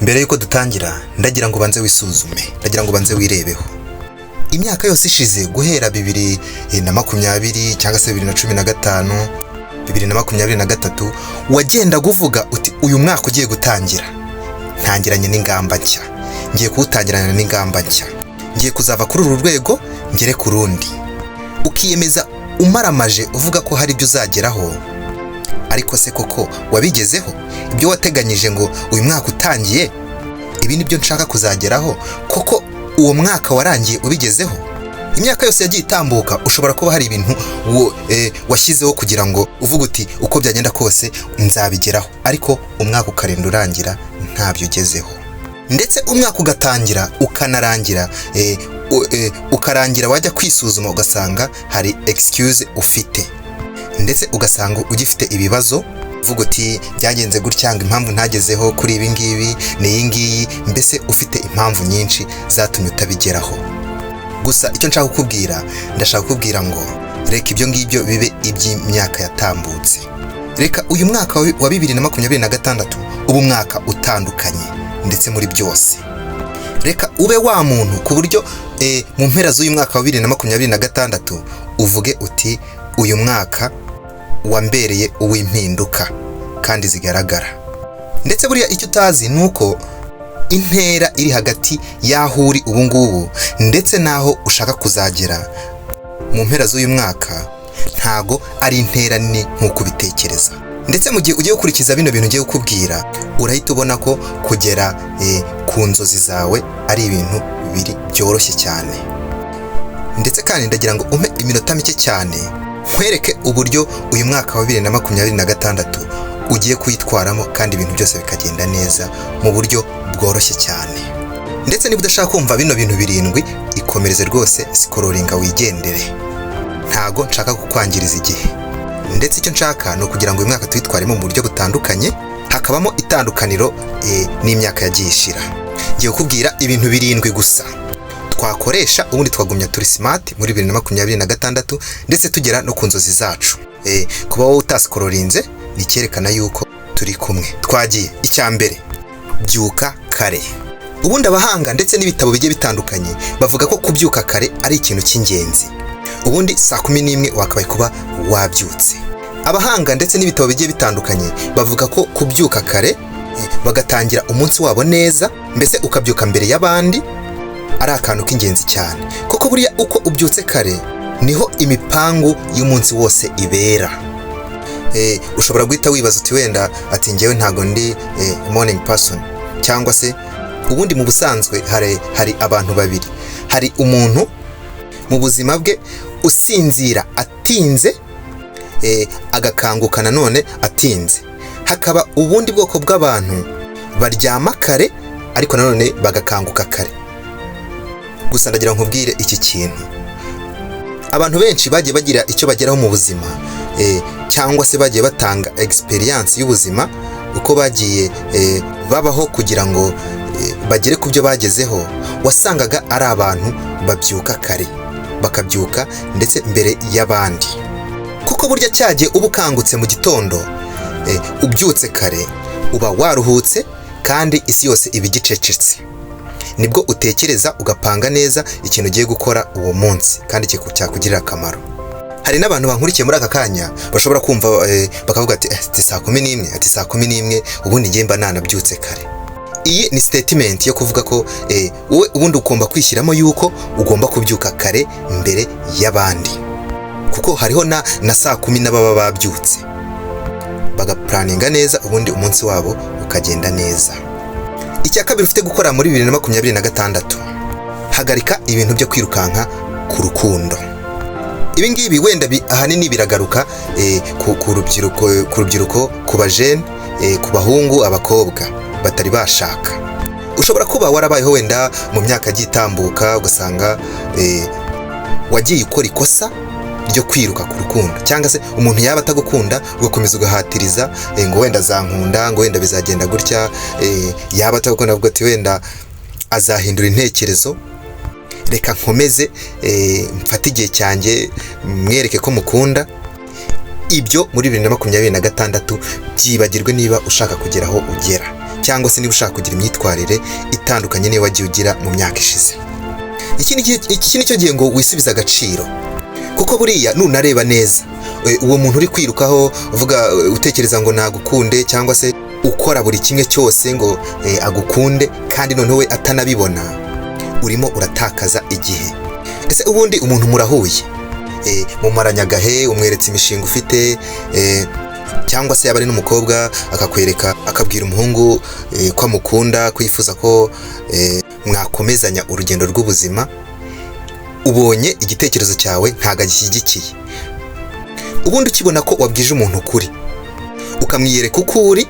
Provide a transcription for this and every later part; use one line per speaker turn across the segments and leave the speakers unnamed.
Mbere y'uko dutangira, ndagira ngo ubanze wisuzume, ndagira ngo ubanze wirebeho. Imyaka yose ishize, guhera 2020 cyangwa se 2015, 2023, wagendaga uvuga uti: "Uyu mwaka ugiye gutangira ntangiranye n'ingamba nshya, ngiye kuwutangirana n'ingamba nshya, ngiye kuzava kuri uru rwego ngere ku rundi." Ukiyemeza umaramaje uvuga ko hari ibyo uzageraho. Ariko se koko wabigezeho? Ibyo wateganyije ngo uyu mwaka utangiye ibi ni byo nshaka kuzageraho, koko uwo mwaka warangiye ubigezeho? Imyaka yose yagiye itambuka, ushobora kuba hari ibintu washyizeho kugira ngo uvuge uti: "Uko byagenda kose nzabigeraho," ariko umwaka ukarinda urangira ntabyo ugezeho. Ndetse umwaka ugatangira ukanarangira, ukarangira wajya kwisuzuma ugasanga hari excuse ufite, ndetse ugasanga ugifite ibibazo, uvuga uti: "Byagenze gutya, ngo impamvu ntagezeho kuri ibi ngibi ni iyi ngiyi." Mbese ufite impamvu nyinshi zatumye utabigeraho. Gusa icyo nshaka kukubwira, ndashaka kukubwira ngo reka ibyo ngibyo bibe iby'imyaka yatambutse. Reka uyu mwaka wa 2026 ube umwaka utandukanye ndetse muri byose. Reka ube wa muntu ku buryo mu mpera z'uyu mwaka wa 2026 uvuge uti: "Uyu mwaka wambereye uw'impinduka kandi zigaragara." Ndetse buriya icyo utazi ni uko intera iri hagati y'aho uri ubu ngubu ndetse n'aho ushaka kuzagera mu mpera z'uyu mwaka ntago ari intera nini nk'uko ubitekereza. Ndetse mu gihe ugiye gukurikiza bino bintu ngiye kukubwira, urahita ubona ko kugera ku nzozi zawe ari ibintu biri byoroshye cyane. Ndetse kandi ndagira ngo umpe iminota mike cyane nkwereke uburyo uyu mwaka wa 2026 ugiye kuyitwaramo kandi ibintu byose bikagenda neza mu buryo bworoshye cyane. Ndetse niba udashaka kumva bino bintu birindwi, ikomereze rwose, scrollinga wigendere. Ntago nshaka kukwangiriza igihe. Ndetse icyo nshaka ni ukugira ngo uyu mwaka tuyitwaremo mu buryo butandukanye, hakabamo itandukaniro n'imyaka yagiye ishira. Ngiye kukubwira ibintu birindwi gusa twakoresha, ubundi twagumya turi smart muri 2026, ndetse tugera no ku nzozi zacu. Kuba wowe utascrollinze ni icyerekana yuko turi kumwe. Twagiye. Icya mbere, byuka kare. Ubundi abahanga ndetse n'ibitabo bigiye bitandukanye bavuga ko kubyuka kare ari ikintu cy'ingenzi. Ubundi saa 11 wakabaye kuba wabyutse. Abahanga ndetse n'ibitabo bigiye bitandukanye bavuga ko kubyuka kare, bagatangira umunsi wabo neza, mbese ukabyuka mbere y'abandi, ari akantu k'ingenzi cyane, kuko buriya uko ubyutse kare niho imipangu y'umunsi wose ibera. Ushobora guhita wibaza uti wenda ati: "Njyewe ntago ndi morning person." Cyangwa se ubundi mu busanzwe hari abantu babiri: hari umuntu mu buzima bwe usinzira atinze, agakanguka nanone atinze, hakaba ubundi bwoko bw'abantu baryama kare ariko nanone bagakanguka kare. Gusa ndagira ngo nkubwire iki kintu: abantu benshi bagiye bagira icyo bageraho mu buzima, cyangwa se bagiye batanga experience y'ubuzima uko bagiye babaho kugira ngo bagere ku byo bagezeho, wasangaga ari abantu babyuka kare, bakabyuka ndetse mbere y'abandi, kuko burya cyagiye uba ukangutse mu gitondo, ubyutse kare, uba waruhutse kandi isi yose iba igicecetse. Nibwo utekereza ugapanga neza ikintu ugiye gukora uwo munsi kandi cyakugirira akamaro. Hari n'abantu bankurikiye muri aka kanya bashobora kumva bakavuga ati saa 11, ati saa 11 ubundi njye mba nanabyutse kare." Iyi ni statement yo kuvuga ko wowe ubundi ugomba kwishyiramo yuko ugomba kubyuka kare mbere y'abandi, kuko hariho na saa 10 n'ababa babyutse bagaplanninga neza, ubundi umunsi wabo ukagenda neza. Icya kabiri ufite gukora muri 2026, hagarika ibintu byo kwirukanka ku rukundo. Ibi ngibi wenda ahanini biragaruka ku rubyiruko, ku bajene, ku bahungu, abakobwa batari bashaka. Ushobora kuba warabayeho wenda mu myaka yagiye itambuka, ugasanga wagiye ukora ikosa ryo kwiruka ku rukundo, cyangwa se umuntu yaba atagukunda ugakomeza ugahatiriza, ngo wenda azankunda, ngo wenda bizagenda gutya, yaba atagukunda avuga ati: "Wenda azahindura intekerezo, reka nkomeze mfate igihe cyanjye mwereke ko mukunda." Ibyo muri 2026 byibagirwe niba ushaka kugera aho ugera. Cyangwa se niba ushaka kugira imyitwarire itandukanye n'iyo wagiye ugira mu myaka ishize, iki ni cyo gihe ngo wisubize agaciro, kuko buriya nunareba neza, uwo muntu uri kwirukaho uvuga, utekereza ngo nagukunde, cyangwa se ukora buri kimwe cyose ngo agukunde, kandi noneho we atanabibona, urimo uratakaza igihe. Ese ubundi umuntu murahuye, mumaranye agahe, umweretse imishinga ufite, cyangwa se yaba ari n'umukobwa akakwereka, akabwira umuhungu ko amukunda, ko yifuza ko mwakomezanya urugendo rw'ubuzima, ubonye igitekerezo cyawe ntabwo agishyigikiye. Ubundi ukibona ko wabwije umuntu ukuri, ukamwiyereka uko uri,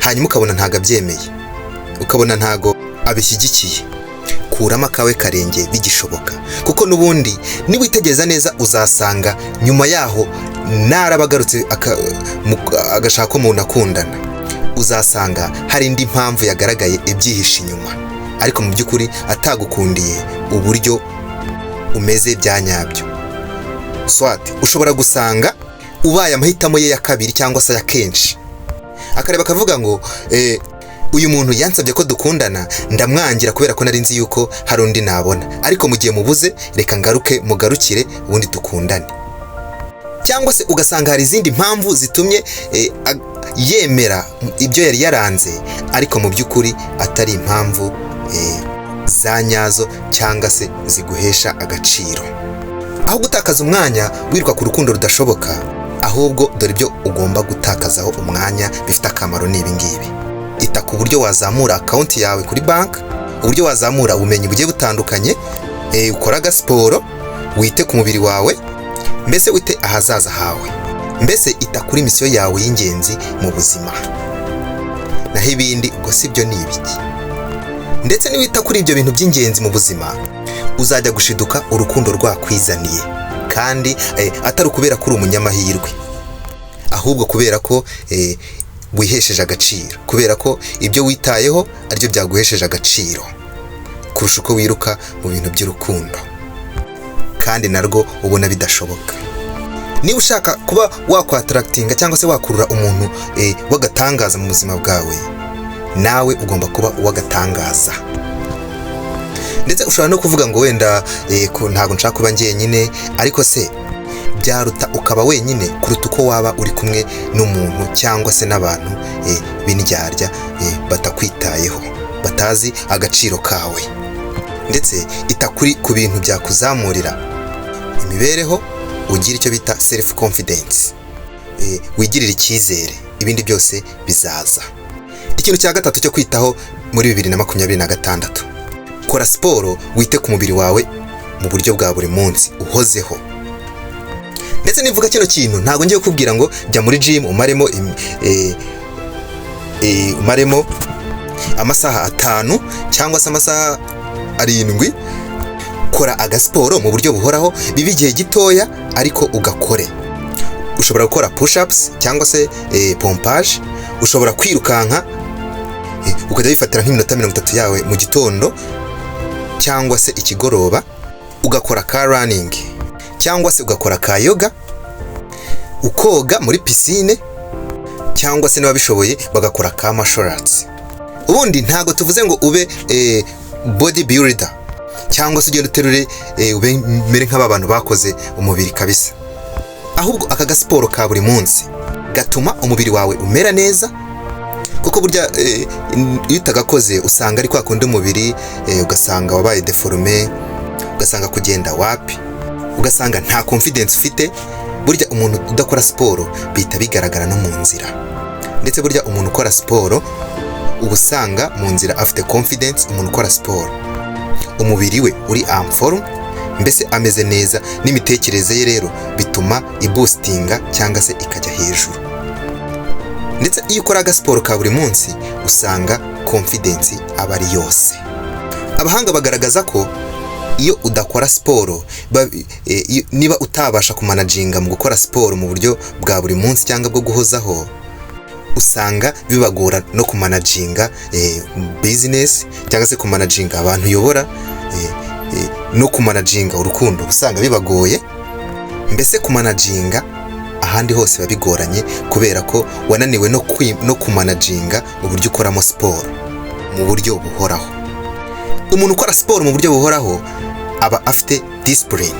hanyuma ukabona ntabwo abyemeye, ukabona ntabwo abishyigikiye, kuramo akawe karenge bigishoboka, kuko n'ubundi niwitegereza neza uzasanga nyuma yaho narabagarutse agashaka ko umuntu akundana, uzasanga hari indi mpamvu yagaragaye ibyihishe inyuma, ariko mu by'ukuri atagukundiye uburyo umeze bya nyabyo. Soit ushobora gusanga ubaye amahitamo ye ya kabiri cyangwa se ya kenshi, akareba akavuga ngo uyu muntu yansabye ko dukundana ndamwangira kubera ko nari nzi yuko hari undi nabona, ariko mu gihe mubuze reka ngaruke mugarukire ubundi dukundane. Cyangwa se ugasanga hari izindi mpamvu zitumye yemera ibyo yari yaranze, ariko mu by'ukuri atari impamvu za nyazo cyangwa se ziguhesha agaciro. Aho gutakaza umwanya wiruka ku rukundo rudashoboka, ahubwo dore ibyo ugomba gutakazaho umwanya bifite akamaro ni ibi ngibi: ita ku buryo wazamura account yawe kuri banki, uburyo wazamura ubumenyi bugiye butandukanye, ukora agasiporo, wite ku mubiri wawe, mbese wite ahazaza hawe, mbese ita kuri mission yawe y'ingenzi mu buzima. Naho ibindi ubwo si byo ni ibiki? Ndetse niwita kuri ibyo bintu by'ingenzi mu buzima, uzajya gushiduka urukundo rwakwizaniye, kandi atari ukubera ko uri umunyamahirwe, ahubwo kubera ko wihesheje agaciro, kubera ko ibyo witayeho aribyo byaguhesheje agaciro kurusha uko wiruka mu bintu by'urukundo kandi narwo ubona bidashoboka. Niba ushaka kuba wakwattractinga cyangwa se wakurura umuntu w'agatangaza mu buzima bwawe, nawe ugomba kuba uw'agatangaza. Ndetse ushobora no kuvuga ngo wenda ntabwo nshaka kuba njyenyine, ariko se byaruta ukaba wenyine kuruta uko waba uri kumwe n'umuntu cyangwa se n'abantu b'indyarya, batakwitayeho, batazi agaciro kawe. Ndetse ita kuri ku bintu byakuzamurira imibereho, ugira icyo bita self confidence, wigirire icyizere, ibindi byose bizaza. Ikintu cya gatatu cyo kwitaho muri 2026: kora siporo, wite ku mubiri wawe mu buryo bwa buri munsi uhozeho. Ndetse nivuga kino kintu, ntabwo ngiye kukubwira ngo jya muri gym umaremo amasaha 5 cyangwa se amasaha 7. Kora agasiporo mu buryo buhoraho, bibe igihe gitoya ariko ugakore. Ushobora gukora push ups cyangwa se pompage, ushobora kwirukanka, ukajya wifatira nk'iminota 30 yawe mu gitondo cyangwa se ikigoroba, ugakora ka running cyangwa se ugakora ka yoga, ukoga muri piscine, cyangwa se n'ababishoboye bagakora ka martial arts. Ubundi ntabwo tuvuze ngo ube body builder cyangwa se ugende uterure, ube mere nk'aba bantu bakoze umubiri kabisa, ahubwo aka gasiporo ka buri munsi gatuma umubiri wawe umera neza, kuko burya iyo utagakoze usanga ari kwa kundi umubiri ugasanga wabaye déformé, ugasanga kugenda wapi, ugasanga nta confidence ufite. Burya umuntu udakora siporo bihita bigaragara no mu nzira. Ndetse burya umuntu ukora siporo uba usanga mu nzira afite confidence. Umuntu ukora siporo umubiri we uri en forme, mbese ameze neza, n'imitekerereze ye rero bituma iboostinga cyangwa se ikajya hejuru. Ndetse iyo ukora agasiporo ka buri munsi usanga confidence aba ari yose. Abahanga bagaragaza ko iyo udakora siporo, niba utabasha kumanaginga mu gukora siporo mu buryo bwa buri munsi cyangwa bwo guhozaho, usanga bibagora no kumanaginga business cyangwa se kumanaginga abantu uyobora, no kumanaginga urukundo usanga bibagoye, mbese kumanaginga ahantu hose. Ahandi hose biba bigoranye kubera ko wananiwe no kumanaginga uburyo ukoramo siporo mu buryo buhoraho. Umuntu ukora siporo mu buryo buhoraho aba afite discipline,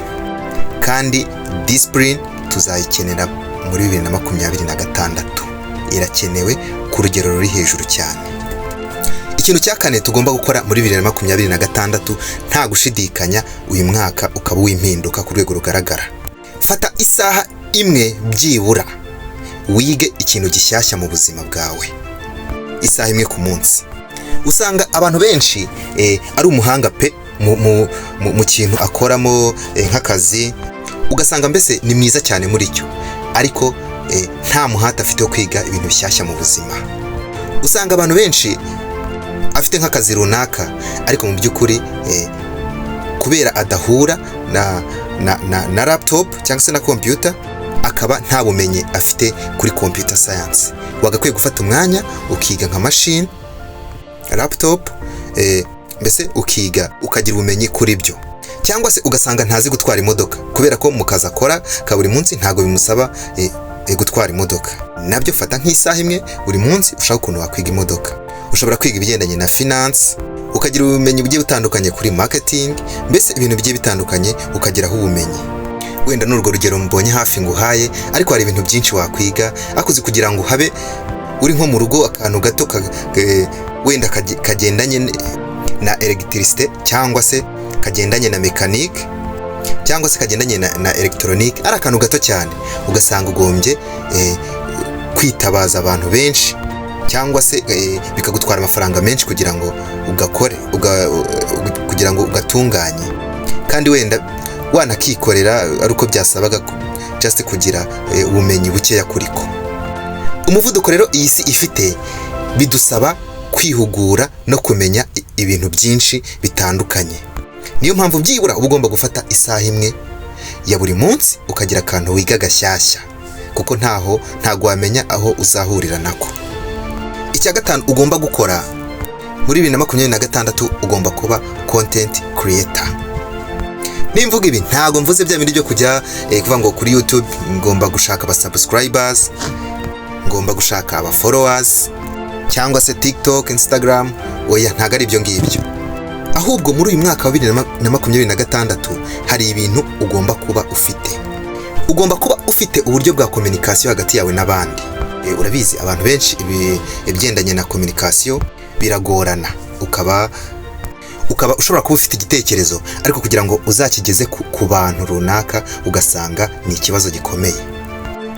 kandi discipline tuzayikenera muri 2026, irakenewe ku rugero ruri hejuru cyane. Ikintu cya kane tugomba gukora muri 2026, nta gushidikanya, uyu mwaka ukaba uw'impinduka ku rwego rugaragara: fata isaha imwe byibura wige ikintu gishyashya mu buzima bwawe, isaha imwe ku munsi. Usanga abantu benshi ari umuhanga pe mu kintu akoramo nk'akazi, ugasanga mbese ni mwiza cyane muri cyo, ariko nta muhate afite wo kwiga ibintu bishyashya mu buzima. Usanga abantu benshi afite nk'akazi runaka, ariko mu by'ukuri kubera adahura na laptop cyangwa se na computer, akaba nta bumenyi afite kuri computer science. Wagakwiye gufata umwanya ukiga nka machine, laptop, mbese ukiga ukagira ubumenyi kuri byo. Cyangwa se ugasanga ntazi gutwara imodoka, kubera ko mu kazi akora ka buri munsi ntabwo bimusaba gutwara imodoka. Nabyo fata nk'isaha imwe buri munsi ushaka ukuntu wakwiga imodoka. Ushobora kwiga ibigendanye na finance, ukagira ubumenyi bugiye butandukanye kuri marketing, mbese ibintu bigiye bitandukanye ukageraho ubumenyi. Wenda n'urwo rugero mbonye hafi nguhaye, ariko hari ibintu byinshi wakwiga akuzi kugira ngo habe uri nko mu rugo, akantu gato wenda kagendanye na électricité, cyangwa se kagendanye na mécanique, cyangwa se kagendanye na électronique, ari akantu gato cyane, ugasanga ugombye kwitabaza abantu benshi, cyangwa se bikagutwara amafaranga menshi kugira ngo ugakore, kugira ngo ugatunganye, kandi wenda wanakikorera ari uko byasabaga just kugira ubumenyi bukeya kuri ko. Umuvuduko rero iyi si ifite bidusaba kwihugura no kumenya ibintu byinshi bitandukanye. Niyo mpamvu byibura uba ugomba gufata isaha imwe ya buri munsi ukagira akantu wiga gashyashya, kuko ntago wamenya aho uzahurira nako. Icya gatanu ugomba gukora muri 2026, ugomba kuba content creator. Nimvuga ibi, ntago mvuze bya bindi byo kujya kuvuga ngo kuri YouTube ngomba gushaka aba subscribers, ngomba gushaka aba followers, cyangwa se TikTok, Instagram. Oya, ntago ari ibyo ngibyo. Ahubwo muri uyu mwaka wa 2026 hari ibintu ugomba kuba ufite. Ugomba kuba ufite uburyo bwa communication hagati yawe n'abandi. Urabizi, abantu benshi ibigendanye na communication biragorana, ukaba ushobora kuba ufite igitekerezo, ariko kugira ngo uzakigeze ku bantu runaka ugasanga ni ikibazo gikomeye.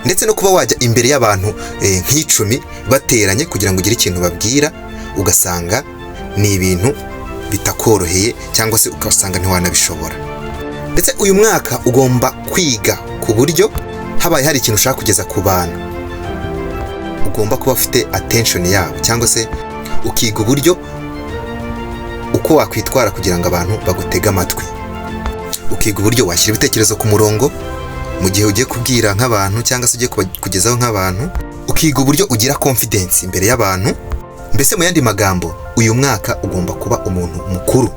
Ndetse no kuba wajya imbere y'abantu nk'icumi bateranye kugira ngo ugire ikintu babwira, ugasanga ni ibintu bitakoroheye, cyangwa se ugasanga ntiwanabishobora. Ndetse uyu mwaka ugomba kwiga ku buryo habaye hari ikintu ushaka kugeza ku bantu, ugomba kuba ufite attention yabo, cyangwa se ukiga uburyo uko wakwitwara kugira ngo abantu bagutege amatwi, ukiga uburyo washyira ibitekerezo ku murongo mu gihe ugiye kubwira nk'abantu, cyangwa se ugiye kugezaho nk'abantu, ukiga uburyo ugira confidence imbere y'abantu. Mbese mu yandi magambo, uyu mwaka ugomba kuba umuntu mukuru.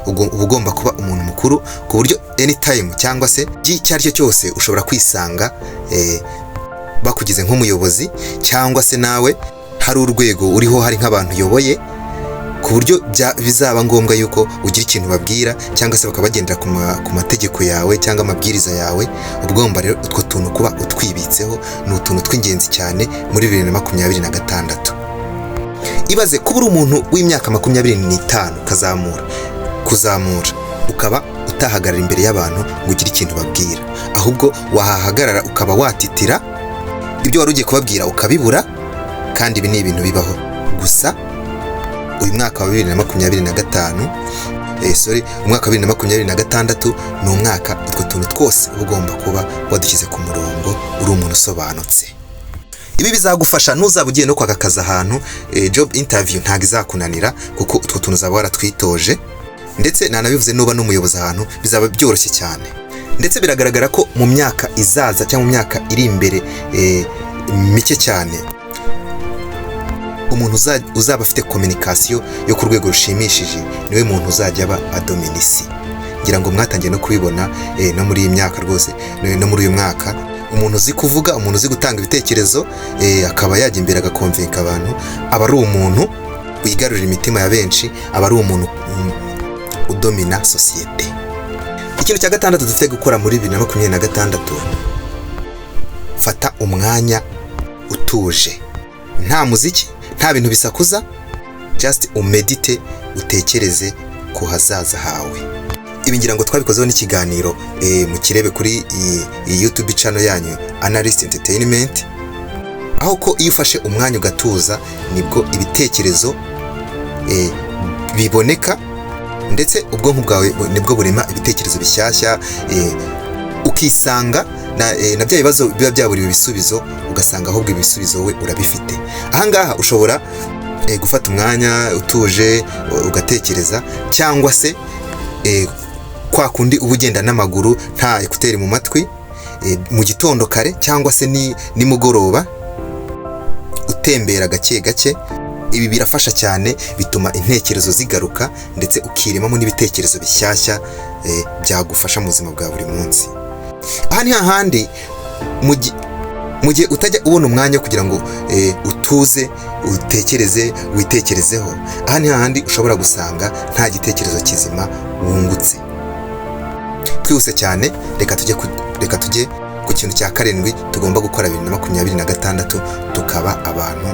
Uba ugomba kuba umuntu mukuru ku buryo anytime cyangwa se icyo ari cyo cyose ushobora kwisanga bakugize nk'umuyobozi, cyangwa se nawe hari urwego uriho, hari nk'abantu uyoboye, ku buryo bizaba ngombwa yuko ugira ikintu babwira, cyangwa se bakaba bagendera ku mategeko yawe cyangwa amabwiriza yawe. Uba ugomba rero utwo tuntu kuba utwibitseho, ni utuntu tw'ingenzi cyane muri 2026. Ibaze kuba uri umuntu w'imyaka 25 ukazamura kuzamura, ukaba utahagarara imbere y'abantu ngo ugire ikintu babwira, ahubwo wahahagarara ukaba watitira, ibyo wari ugiye kubabwira ukabibura. Kandi ibi ni ibintu bibaho. Gusa uyu mwaka wa 2025, sorry, umwaka wa 2026 ni umwaka utwo tuntu twose uba ugomba kuba wadushyize ku murongo, uri umuntu usobanutse. Ibi bizagufasha nuzaba ugiye no kwaka akazi ahantu, job interview ntabwo izakunanira, kuko utwo tuntu uzaba waratwitoje. Ndetse nanabivuze, nuba n'umuyobozi ahantu bizaba byoroshye cyane. Ndetse biragaragara ko mu myaka izaza cyangwa mu myaka iri imbere mike cyane, umuntu uzaba afite communication yo ku rwego rushimishije niwe muntu uzajya aba adomina isi. Ngira ngo mwatangiye no kubibona no muri iyi myaka rwose, no muri uyu mwaka. Umuntu uzi kuvuga, umuntu uzi gutanga ibitekerezo, akaba yajya imbere agakonvinka abantu, aba ari umuntu wigarurira imitima ya benshi, aba ari umuntu udomina sosiyete. Ikintu cya gatandatu dufite gukora muri 2026: fata umwanya utuje, nta muziki, nta bintu bisakuza, just umedite, utekereze ku hazaza hawe. Ibi ngira ngo twabikozeho n'ikiganiro, mukirebe kuri iyi YouTube channel yanyu Analyst Entertainment, aho ko iyo ufashe umwanya ugatuza nibwo ibitekerezo biboneka, ndetse ubwonko bwawe nibwo burema ibitekerezo bishyashya, ukisanga na bya bibazo biba byaburiwe ibisubizo, ugasanga ahubwo ibisubizo we urabifite. Ahangaha ushobora gufata umwanya utuje ugatekereza, cyangwa se kwa kundi uba ugenda n'amaguru nta écouteurs mu matwi, mu gitondo kare cyangwa se ni nimugoroba, utembera gake gake. Ibi birafasha cyane, bituma intekerezo zigaruka, ndetse ukiremamo n'ibitekerezo bishyashya byagufasha mu buzima bwa buri munsi. Aha ni hahandi mu gihe utajya ubona umwanya kugira ngo utuze, utekereze, witekerezeho, aha ni hahandi ushobora gusanga nta gitekerezo kizima wungutse. Twihuse cyane, reka tujye ku kintu cya karindwi tugomba gukora 2026, tukaba abantu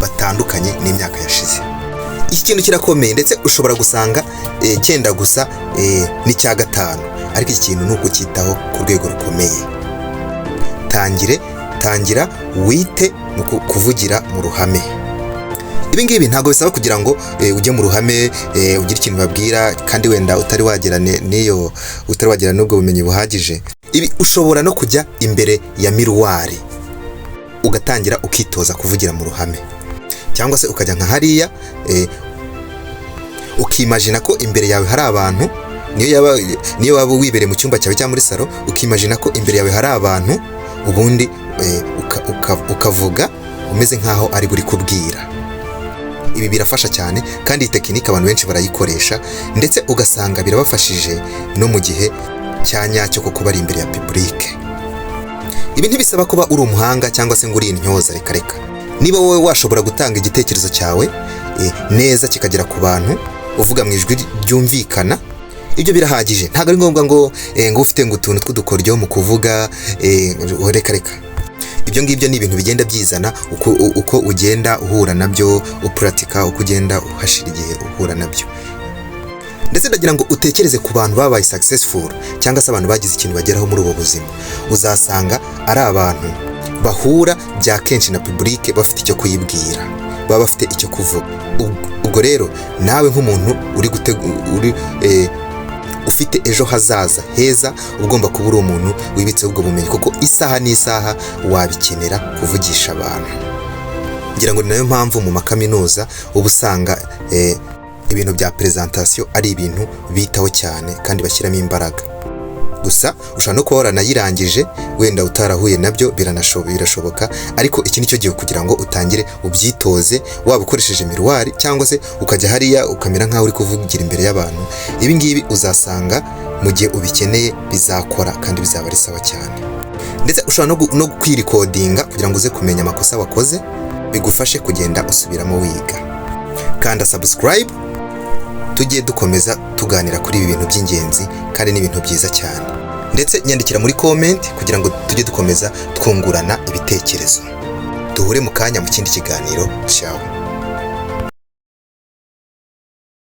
batandukanye n'imyaka yashize. Iki kintu kirakomeye, ndetse ushobora gusanga cyenda gusa n'icya gatanu, ariko iki kintu ni ukucyitaho ku rwego rukomeye. Tangira wite mu kuvugira mu ruhame. Ibi ngibi ntabwo bisaba kugira ngo ujye mu ruhame, ugire ikintu babwira, kandi wenda utari wagera n'iyo utari wagera n'ubwo bumenyi buhagije. Ibi ushobora no kujya imbere ya miroir, ugatangira ukitoza kuvugira mu ruhame, cyangwa se ukajya nka hariya, ukimajina ko imbere yawe hari abantu. Niyo waba wibereye mu cyumba cyawe cyangwa muri salon, ukimajina ko imbere yawe hari abantu, ubundi ukavuga umeze nk'aho ari buri kubwira. Ibi birafasha cyane, kandi iyi tekinike abantu benshi barayikoresha, ndetse ugasanga birabafashije no mu gihe cya nyacyo kuko bari imbere ya public. Ibi ntibisaba kuba uri umuhanga cyangwa se ngo uri intyoza, reka reka. Niba wowe washobora gutanga igitekerezo cyawe neza kikagera ku bantu, uvuga mu ijwi ryumvikana, ibyo birahagije. Ntabwo ari ngombwa ngo ufite ngo utuntu tw'udukoryo mu kuvuga, reka reka. Ibyo ngibyo ni ibintu bigenda byizana uko ugenda uhura nabyo, upuratika, uko ugenda uhashira igihe uhura nabyo. Ndetse ndagira ngo utekereze ku bantu babaye successful, cyangwa se abantu bagize ikintu bageraho muri ubu buzima. Uzasanga ari abantu bahura bya kenshi na public, bafite icyo kuyibwira, baba bafite icyo kuvuga. Ubwo rero nawe nk'umuntu uri uri ufite ejo hazaza heza, uba ugomba kuba uri umuntu wibitseho ubwo bumenyi, kuko isaha n'isaha wabikenera kuvugisha abantu. Ngira ngo ni nayo mpamvu mu makaminuza uba usanga ibintu bya presentation ari ibintu bitaho cyane kandi bashyiramo imbaraga. Gusa ushobora no kuba waranayirangije wenda utarahuye nabyo, birashoboka, ariko iki ni cyo gihe kugira ngo utangire ubyitoze, waba ukoresheje miroir cyangwa se ukajya hariya ukamera nk'aho uri kuvugira imbere y'abantu. Ibi ngibi uzasanga mu gihe ubikeneye bizakora kandi bizaba ari sawa cyane. Ndetse ushobora no kwirikodinga kugira ngo uze kumenya amakosa wakoze, bigufashe kugenda usubiramo wiga. Kanda subscribe, tujye dukomeza tuganira kuri ibi bintu by'ingenzi kandi ni ibintu byiza cyane. Ndetse nyandikira muri comment kugira ngo tujye dukomeza twungurana ibitekerezo. Duhure mu kanya mu kindi kiganiro. Ciao.